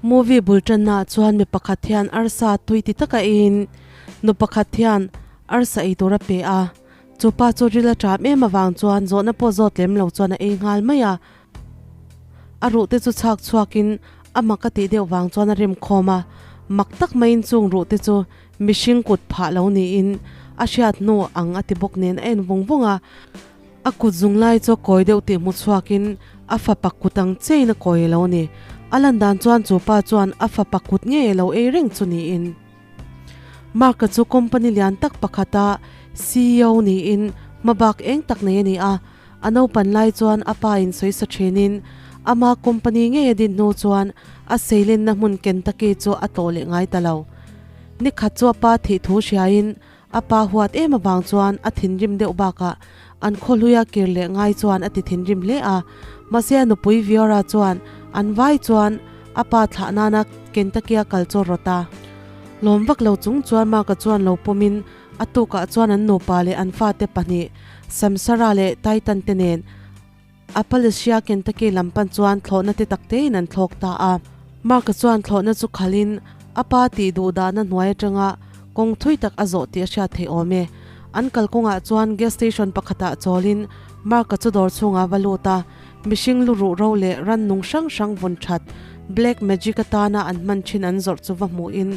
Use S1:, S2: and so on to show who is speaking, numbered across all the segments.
S1: Movie bul tanna ah chuan mi pakhat hian arsa tui ti taka eiin nu pakhat hian arsa ei tur a pe a, chu pa chu ril a ṭam em avang chuan zawhna pawh zawt lem lo chuan a ei nghal mai a, a ruh te chu chhak chhuakin a mak a tih deuh vang chuan a rem khawm a, mak tak maiin chung ruh te chu mihring kut phah lo niin a hriat hnu ang a ti bawk nen a en vung vung a. A kut zung lai chu a kawi deuh tih hmu chhuakin a fapa kut ang chiahin a kawi a lo ni. A lan dan chuan chu pa chuan a fapa kut ngei a lo ei reng chu niin. Mark-a chu company lian tak pakhata ceo niin hmabak eng tak nei a ni a. A naupan lai chuan a pa in sawi sa thinin ama company ngei a din hnu chuan a seilenna hmun Kentucky chu a tlawh leh ngai ta lo. Nikhat chu a pa thih thu hriain A pa huat em avang chuan a thinrim deuh bakah an khawhluia kir leh ngai chuan a ti thinrim hle a. Mahse a nupui Viora chuan an vai chuan a pa thlah nana Kentucky-a kal chu a rawt a. Lawm vak lo chung chuan Mark-a chuan lo pawmin a tukah chuan an nupa leh an fate pahnih Samsara leh Titan te nen Appalachia Kentucky lam pan chuan thlawhna te tak tein an thlawk ta a. Mark-a chuan thlawhna chu khalhin a pa tih duh dahna hnuai atanga kawng thui tak a zawh tih a hriat theih awm e. An kalkawngah chuan gas station pakhatah chawlin Mark-a chu dawr chhungah va lut a, mihring lu ruh ro leh rannung hrang hrang vun that black magic atana an hman thin an zawrh chu va hmuhin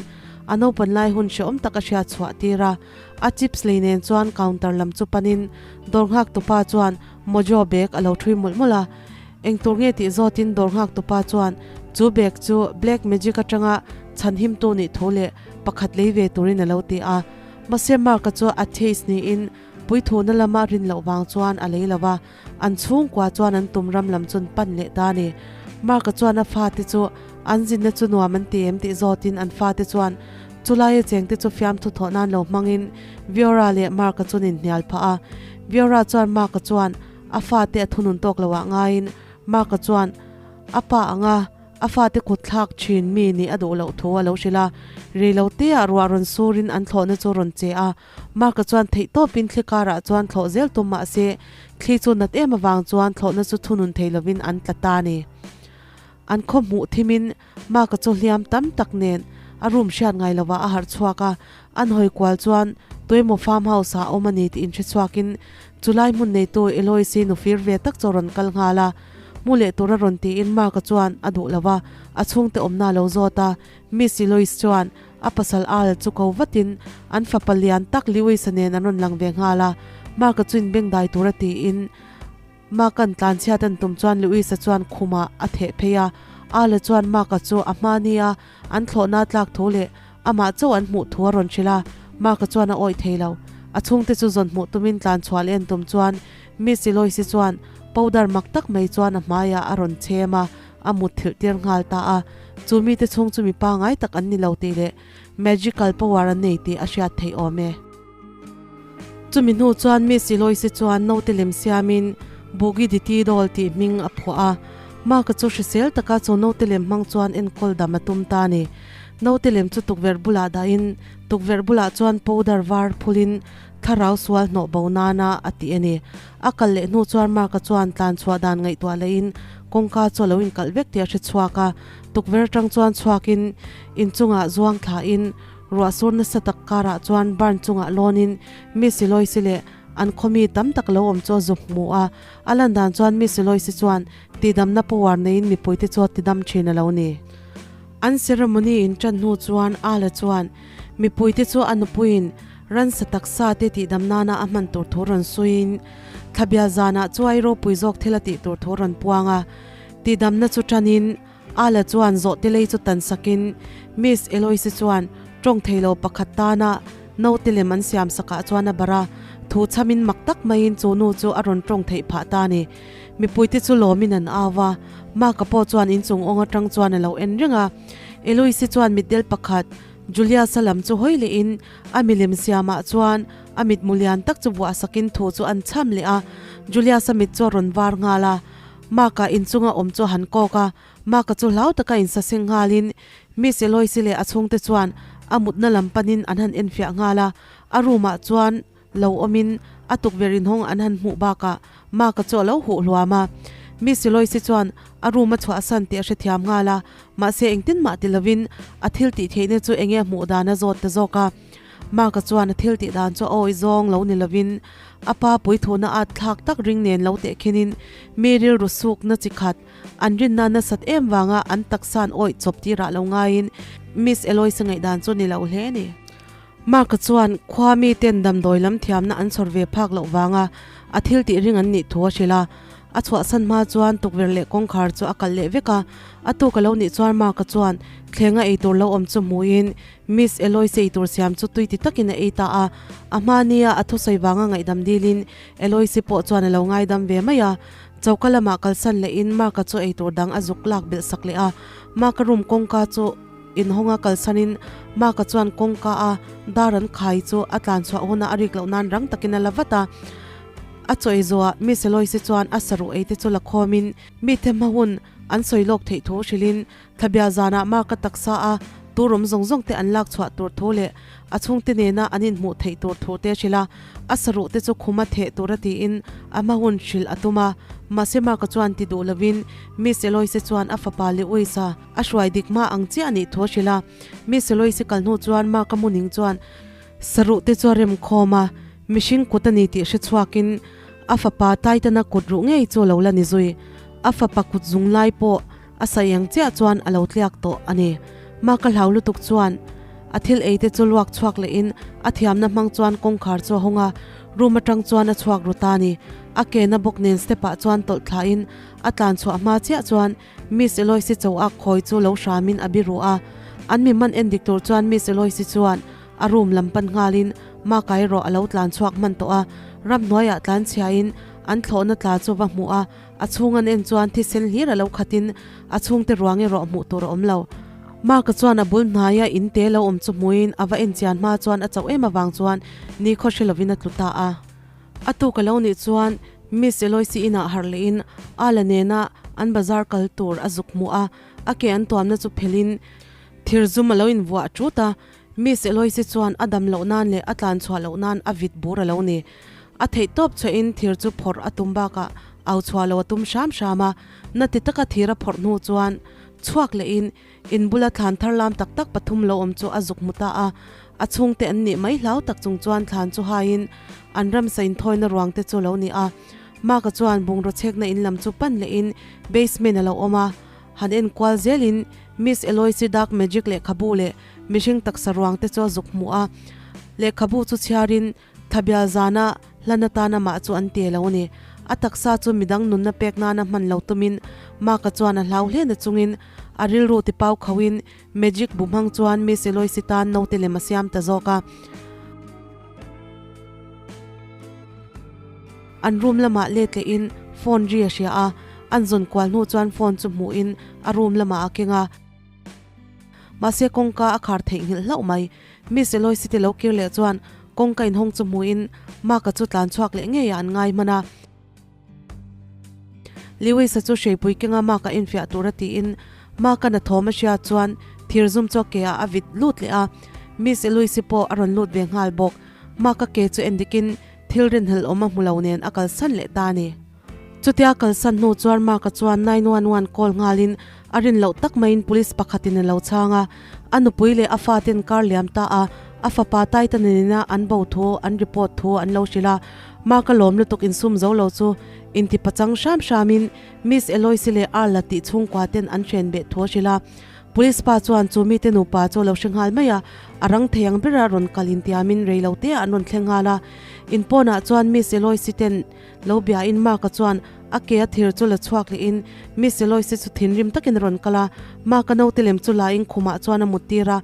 S1: a naupan lai hun hrehawm tak a hriat chhuah tir a. A chips lei nen chuan counter lam chu panin dawr nghak tupa chuan Mojo bag a lo thui mawlh mawlh a, eng tur nge tih zawtin dawr nghak tupa chuan chu bag chu black magic atanga chhan himtu nih thu leh pakhat lei ve turin a lo ti a. Mahse Mark-a chu a taste niin puithuna lama rin loh vang chuan a lei lo va, an chhungkua chuan an tum ram lam chun pan leh ta a ni. Mark-a chuan a fate chu an zinna chu nuam an ti em tih zawtin an fate chuan chulaia chengte chu fiamthu thawh nan lo hmangin Viora leh Mark-a chuan inhnial phah a. Viora chuan Mark-a chuan a fate a thunun tawk lo ah ngaiin Mark-a chuan a pa anga a fate kut thlak thin mi nih a duh loh thu a lo hrilh a. Rei lo te ah ruah rawn surin an thlawhna chu rawn che a. Mark-a chuan theih tawpin thli karah chuan thlawh zel tum mah se thli chu nat em avang chuan thlawhna chu thunun thei lovin an tla ta a ni. An khaw hmuh thimin Mark-a chu hliam tam tak nen a room hriat ngai lovah a harh chhuak a, an hawi kual chuan tuemaw farm house ah a awm a ni tih inhre chhuakin chulai hmun neitu Eloise-i nufir ve tak chu a rawn kal nghal a. Mu leh tura rawn tiin Mark-a chuan a duh lo va, a chhungte awmna a lo zawt a. Miss Eloise chuan a pasal Al chu ko vatin an fapa lian tak Lewis-a nen an rawn lang ve nghal a, Mark-a chu inbengdai tura tiin Mark-a'n tlanchhiat an tum chuan Louis-a chuan khumah a theh phei a, Al-a chuan Mark-a chu a hmahnia an thlawhna tlak thu leh amah chauh an hmuh thu a rawn hrilh a, Mark-a chuan a awih thei lo. A chhungte chu zawn hmuh tumin tlanchhuah leh an tum chuan Miss Eloise-i chuan powder mak tak mai chuan a hmaiah a rawn chhem a, a mutthilh tir nghal ta a. Chu mite chhung chu mi pangai tak an ni lo tih leh magical power an nei tih a hriat theih awm e. Chumi hnu chuan Miss Eloise chuan naute lem siamin Boogie Ditty Doll tih hming a phuah a. Mark-a chu hrisel taka chu naute lem hmang chuan enkawl dam a tum ta a ni. Naute lem chu tukverh bulah dahin tukverh bulah chuan powder var phulin thlarau sual hnawh bo nana a ti a ni. A kal leh hnu chuan Mark-a chuan tlan chhuah dan ngaihtuah lehin kawngka chu a lo inkalh vek tih a hre chhuak a. Tukverh atang chuan chhuakin inchungah zuang thlain Ruah sur nasa tak karah chuan barn chungah lawnin Miss Eloise leh an khawmi tam tak lo awm chu a zu hmu a. A lan dan chuan Miss Eloise chuan tihdamna power neiin mipuite chu a tidam thin a lo ni. An ceremony in tan hnu chuan Ala chuan mipuite chu a nupuiin ransa taksa te tihdam nana a hman tur thu rawn suiin thlabia zanah chuai ropui zawk thil a tih tur thu rawn puang a. Tihdamna chu tanin Ala chuan zawhte lei chu tan sakin Miss Eloise chuan tawng thei lo pakhat tana naute lem an siam sakah chuan a barh a, thu chhamin mak tak maiin chu nu chu a rawn tawng theih phah ta a ni. Mipuite chu lawmin an au va, Mark-a pawh chuan inchung awng atang chuan a lo en reng a. Eloise chuan mitdel pakhat Julius-a lam chu hawi lehin a milem siamah chuan a mitmu lian tak chu vuah sakin thu chu an chham leh a, Julius-a mit chu a rawn var nghal a. Mark-a inchunga awm chu a han kawk a, Mark-a chu hlau taka insaseng nghalin Miss Eloise leh a chhungte chuan a mutna lam panin an han enfiah nghal a, a room-ah chuan lo awmin a tukverh inhawng an han hmuh bakah Mark-a chu a lo huh hluam a. Miss Eloise chuan a room a chhuahsan tih a hrethiam nghal a, mahse engtin mah ti lovin a thil tih theihna chu enge a hmuh dan a zawt ta zawk a. Mark-a chuan a thil tih dan chu a awi zawng lo ni lovin a pa puithuna at thlak tak ring nen lo tehkhinin mi rilru sukna chi khat an rinna nasat em vanga an taksa an awih chawp tirah lo ngaiin Miss Eloise ngaihdan chu ni lo hle a ni. Mark-a chuan khua miten damdawi lam thiamna an chhawr ve phak loh vanga a thil tih ring an nih thu a hrilh a. A chhuahsan hma chuan tukverh leh kawngkhar chu a kalh leh vek a. A tuk a lo nih chuan Mark-a chuan thlenga eitur lo awm chu hmuhin Miss Eloise eitur siam chu tui ti takin a ei ta a. A hma nia a thusawi vanga ngaihdam dilin Eloise pawh chuan a lo ngaidam ve mai a. Choka lamah kalsan lehin Mark-a chu eitur dang a zuk lak belh sak leh a. Mark-a room kawngka chu. Inhawnga kalsanin Mark-a chuan kawngka a dar an khai chu a tlan chhuah huna a rik loh nan rang takin a la vat a. A chaw ei zawhah Miss Eloise chuan a saruh ei te chu la khawmin mite hma hun an sawi lawk theih thu hrilhin thlabia zanah Mark-a taksa a turum zawng zawng te an lak chhuah tur thu leh a chhungte nena an inhmuh theih tur thu te hrilh a. A saruh te chu khuma theh tura tiin a hma hun hrilh a tum a. Mahse Mark-a chuan ti duh lovin Miss Eloise chuan a fapa Lewis-a A hruai dik hma ang chiah a nih thu a hrilh a. Miss Eloise kal hnu chuan Mark-a muning chuan saruh te chu a rem khawm a, mihring kut a ni tih hre chhuakin a fapa Titan-a kut ruh ngei chu a lo la ni zui. A fapa kut zung lai pawh a saih ang chiah chuan a lo tliak tawh a ni. Mark-a hlau lutuk chuan a thil ei te chu luak chhuak lehin a thiamna hmang chuan kawngkhar chu a hawng a, room atang chuan a chhuak ru ta a ni. A ke na bawk nen step ah chuan tawlh thlain a tlan chhuah hma chiah chuan Miss Eloise cho ak khawi chu lo hramin a biru a, an mi man en dik tur chuan Miss Eloise chuan a room lam pan nghalin Mark-a erawh a lo tlan chhuak hman tawh a, ramhnuaiah tlan chhiain an thlawhna tla chu va hmuh a, a chhung an en chuan thisen hlir a lo khatin a chhungte ruang erawh hmuh tur a awm lo. Mark-a chuan a bul hnaia in te lo awm chu hmuin a va en chian hma chuan a chauh em avang chuan nikhaw hre lovin a tlu ta a. A tuk a lo nih chuan Miss Eloise inah harh lehin Ala nena an bazar kal tur a zuk hmuh a, a ke an tuamna chu phelhin thir zum a lo invuah ṭut a. Miss Eloise chuan a dam loh nan leh a tlan chhuah loh nan a vit bur a lo ni. A theih tawp chhuahin thir chu phawrh a tum bakah au chhuah lo a tum hram hram a, na ti taka thir a phawrh hnu chuan chhuak lehin In bula thlan thar lam tak tak pathum lo awm chu a zuk hmu ta a, a chhungte an nih mai hlau tak chung chuan thlan chu haiin an ramsa inthawina ruang te chu lo ni a. Mark-a chuan bungraw chhekna in lam chu pan lehin basement a lo awm a, han en kual zelin Miss Eloise dark magic lehkhabu leh mihring taksa ruang te chu a zuk hmu a, lehkhabu chu chhiarin Thlabial zana hlan atan amah chu an ti lo a ni. A taksa chu midang nunna pek nana hman lo tumin Mark-a chuan a hlau hle na chungin a rilru ti pau khauhin magic bu hmang chuan Miss Eloise tan naute lem a siam ta zawk a. An room lamah let lehin phone ri a hria a, an zawn kual hnu chuan phone chu hmuhin a room lamah a keng a. Mahse kawngka a khar theihnghilh hlauh mai. Miss Eloise te lo kir leh chuan kawngka inhawng chu hmuhin Mark-a chu tlan chhuak leh ngeiah an ngai hman a. Lewis-a chu hreipui kenga Mark-a enfiah tura tiin Mark-a na thawm a hria chuan thir zum chu a ke ah a vit lut leh a. Miss Eloise pawh a rawn lut ve nghal bawk. Mark-a ke chu endikin thil rinhlelh awm a hmu lo nen a kalsan leh ta a ni. Chutia kalsan hnu chuan Mark-a chuan 911 call nghalin a rin loh tak maiin police pakhatin a lo chhang a. A nupui leh a faten kar liam ta a, a fapa Titan-a nena an bo thu an report thu an lo hrilh a. Mark-a lawm lutuk insum zo lo chu inti pachang hram hramin Miss Eloise leh Earl-a tih chhungkua ten an hren beh thu a hrilh a. Police pa chuan chu mite nupa chu a lo hre nghal mai a, a rang thei ang bera rawn kal intiamin reiloteah an rawn thleng nghal a. Inpawnah chuan Miss Eloise ten Lo biain Mark-a chuan a ke a thir chu la chhuak lehin Miss Eloise chu thinrim takin a rawn kal a, Mark-a naute lem chu lain khumah chuan a mut tir a,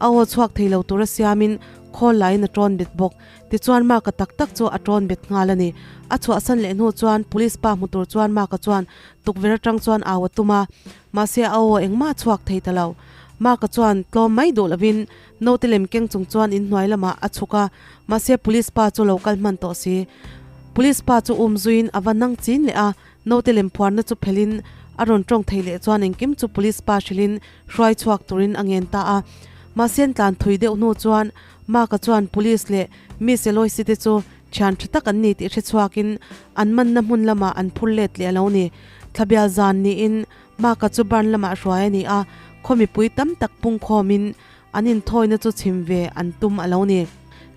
S1: a aw chhuak thei lo tura siamin khawl lain a tawn bet bawk. Tichuan Mark-a tak tak chu a tawn bet nghal a ni. A chhuahsan leh hnu chuan Police pa hmu tur chuan Mark-a chuan tukverh atang chuan au a tum a, mahse a aw engmah a chhuak thei ta lo. Mark-a chuan tlawm mai duh lovin Naute lem keng chung chuan inhnuai lamah a chhuk a, mahse police pa chu lo kal hman tawh si. Police pa chu um zuiin a va nang chin leh a, naute lem phuarna chu phelhin a rawn tawng thei leh chuan engkim chu police pa hrilhin hruai chhuak turin a ngen ta a. Mahse an tlan thui deuh hnu chuan Mark-a chuan police leh Miss Eloise te chu thian tha tak an ni tih hre chhuakin an manna hmun lamah an phur let leh a lo ni. Thlabial zan niin Mark-a chu barn lamah hruai a ni a, khaw mipui tam tak pungkhawmin an inthawina chu chhim ve an tum a lo ni.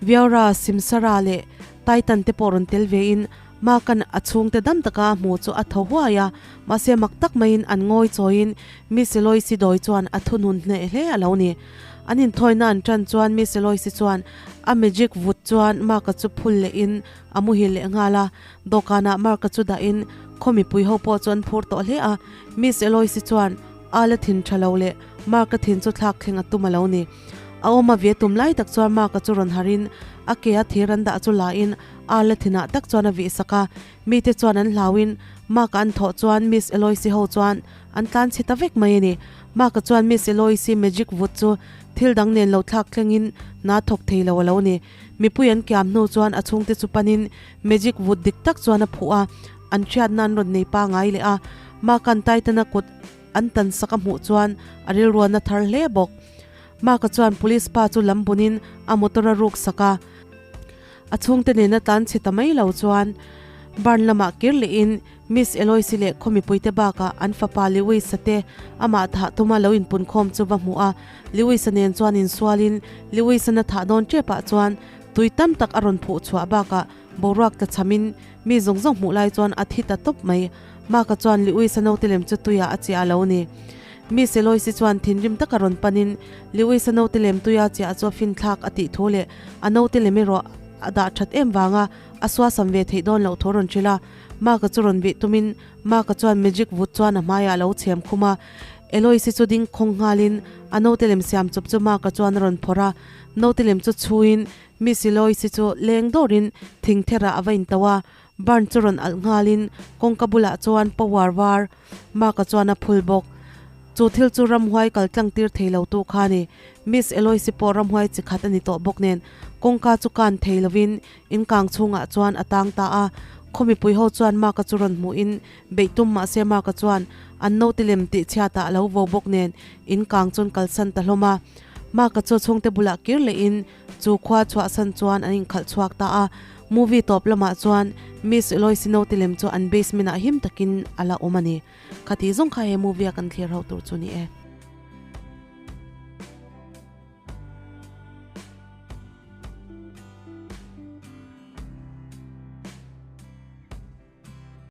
S1: Viora, Simsara leh Titan te pawh rawn tel vein Mark-a'n a chhungte dam taka a hmuh chu a thaw huai a, mahse mak tak maiin an ngawi chawiin Miss Eloise dawi chuan a thunun hneh hle a lo ni. An inthawina an tan chuan Miss Eloise chuan a magic vut chuan Mark-a chu phul lehin a muhil leh nghal a, dawhkanah Mark-a chu dahin khaw mipui ho pawh chu an phur tawh hle a, Miss Eloise chuan Ala thin tha lo leh Mark-a thin chu thlak thleng a tum a lo ni. A awm a ve tum lai tak chuan Mark-a chu rawn harin a ke a thir an dah chu lain Ala thinah tak chuan a vih sak a, mite chuan an hlauin Mark-a an thawh chuan Miss Eloise ho chuan an tlan chhe ta vek mai a ni. Mark-a chuan Miss Eloise magic vut chu thil dang nen lo thlak thlengin hna thawk thei lo a lo ni. Mipui an kiam hnu chuan a chhungte chu panin magic vut dik tak chuan a phuh a, an hriatna an rawn nei pangai leh a. Mark-a'n Titan-a kut an tan sak a hmuh chuan a rilruan a thar hle bawk. Mark-a chuan police pa chu lam bunin a motor a ruk sak a. A chhungte nena tlan chhe ta mai lo chuan barn lamah kir lehin Miss Eloise leh khaw mipuite bakah an fapa Lewis-a te amah thah tuma lo inpunkhawm chu va hmuh a. Lewis-a nen chuan insualin Lewis-a na thah dawn tepah chuan tui tam tak a rawn phuh chhuah bakah boruak tla chhamin mi zawng zawng hmuh lai chuan a thi ta tawp mai. Mark-a chuan Lewis-a naute lem chu tuiah a chiah a lo ni. Miss Eloise chuan thinrim taka rawn panin Lewis-a naute lem tuia chiah chu a finthlak a tih thu leh a naute lem erawh a dah that em vanga a suasam ve theih dawn loh thu rawn hrilh a. Mark-a chu rawn vih tumin Mark-a chuan magic vut chuan a hmaiah a lo chhem khum a. Eloise chu ding khawng nghalin a naute lem siam chawp chu Mark-a chuan a rawn phawrh a. Naute lem chu chhuiin Miss Eloise chu leng dawrin thingtherah a va intoh a. Barn chu rawn alh nghalin kawngka bulah chuan power var Mark-a chuan a phul bawk. Chu thil chu ramhuai kal tlang tir thei lo tu kha a ni. Miss Eloise pawh ramhuai chi khat a ni tawh bawk nen kawngka chu kan thei lovin in kang chhungah chuan a tang ta a. Khaw mipui ho chuan Mark-a chu rawn hmuhin beih tum mah se Mark-a chuan an naute lem tih chhiatah a lo vo bawk nen in kang chuan kalsan ta hlawm a. Mark-a chu chhungte bulah kir lehin Chu khua chhuahsan chuan an inkhalh chhuak ta a, movie tawp lamah chuan Miss Eloise naute lem chu an basement ah him takin a la awm a ni. Khati zawng kha he movie a kan thlir ho tur chu ni e.